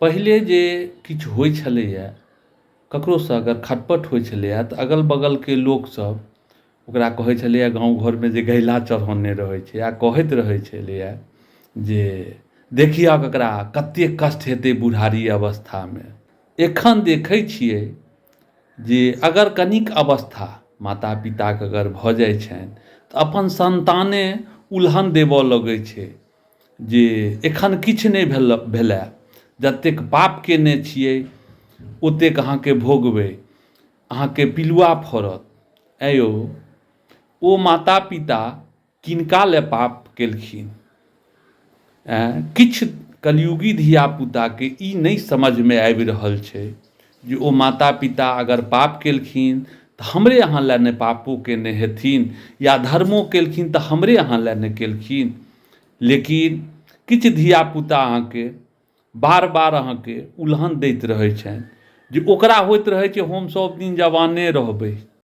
पहिले जे किछु होइ छलैए ककरोसँ अगर खटपट होइ छलैए तऽ अगल बगलके लोकसभ ओकरा कहै छलैए गाँव घरमे जे घैला चढ़ौने रहै छै आ कहैत रहै छलैए जे देखिहक एकरा कतेक कष्ट हेतै बुढ़ारी अवस्थामे। एखन देखै छियै जे अगर कनिक अवस्था माता पिताके अगर भऽ जाइ छनि तऽ अपन सन्ताने उलहन देबऽ लगै छै जे एखन किछु नहि भेलए जतेक पाप कयने छियै ओतेक अहाँके भोगबै अहाँके पिलुआ फड़त। आँय यौ ओ माता पिता किनका लए पाप केलखिन? आँय किछु कलयुगी धियापुताके ई नहि समझमे आबि रहल छै जे ओ माता पिता अगर पाप केलखिन तऽ हमरे अहाँ लए ने पापो कयने हेथिन या धर्मो केलखिन तऽ हमरे अहाँ लए ने केलखिन। लेकिन किछु धियापुता अहाँके बार बार अहाँके उलहन दैत रहै छनि जे ओकरा होइत रहै छै हम सभ दिन जवाने रहबै।